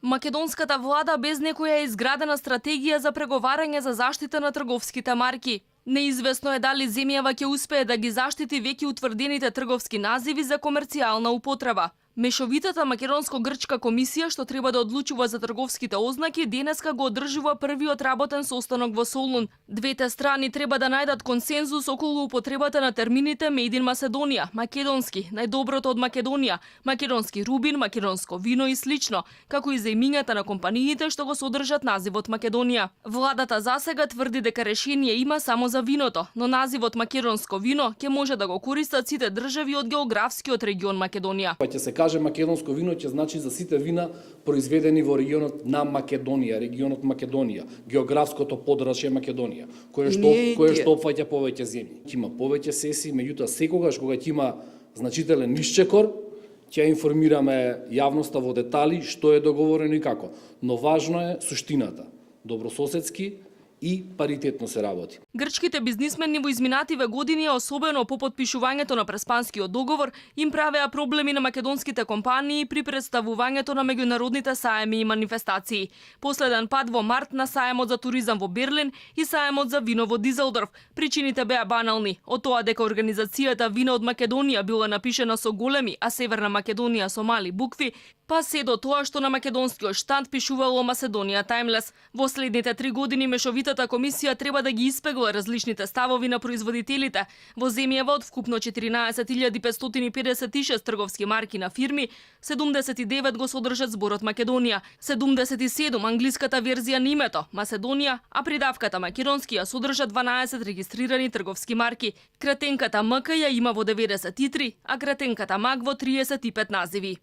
Македонската влада без некоја изградена стратегија за преговарање за заштита на трговските марки. Неизвестно е дали земјава ќе успее да ги заштити веќе утврдените трговски називи за комерцијална употреба. Мешовитата македонско-грчка комисија што треба да одлучува за трговските ознаки денеска го одржува првиот работен состанок во Солун. Двете страни треба да најдат консензус околу употребата на термините Made in Macedоnia, македонски, најдоброто од Македонија, македонски рубин, македонско вино и слично, како и за имињата на компаниите што го содржат називот Македонија. Владата засега тврди дека решение има само за виното, но називот македонско вино ќе може да го користат сите држави од географскиот регион Македонија. Каже македонско вино ќе значи за сите вина произведени во регионот на Македонија, регионот Македонија, географското подрачје Македонија, кое што опфаќа повеќе земји. Ќе има повеќе сесии, меѓутоа секогаш кога ќе има значителен исчекор, ќе информираме јавноста во детали што е договорено и како. Но важно е суштината, добрососедски и паритетно се работи. Грчките бизнисмени во изминативе години, особено по потпишувањето на Преспанскиот договор, им правеа проблеми на македонските компании при представувањето на меѓународните саеми и манифестации. Последен пат во март на саемот за туризам во Берлин и саемот за вино во Дизелдорф. Причините беа банални, од тоа дека организацијата Вино од Македонија била напишена со големи, а Северна Македонија со мали букви, па се до тоа што на македонскиот штанд пишувало Macedоnia Timeless. Во следните 3 години мешовитата комисија треба да ги испегла различните ставови на производителите. Во земјава од вкупно 14.556 трговски марки на фирми, 79 го содржат зборот Македонија, 77 англиската верзија на името Macedonија, а придавката македонски ја содржа 12 регистрирани трговски марки. Кратенката МК ја има во 93, а кратенката МАК во 35 називи.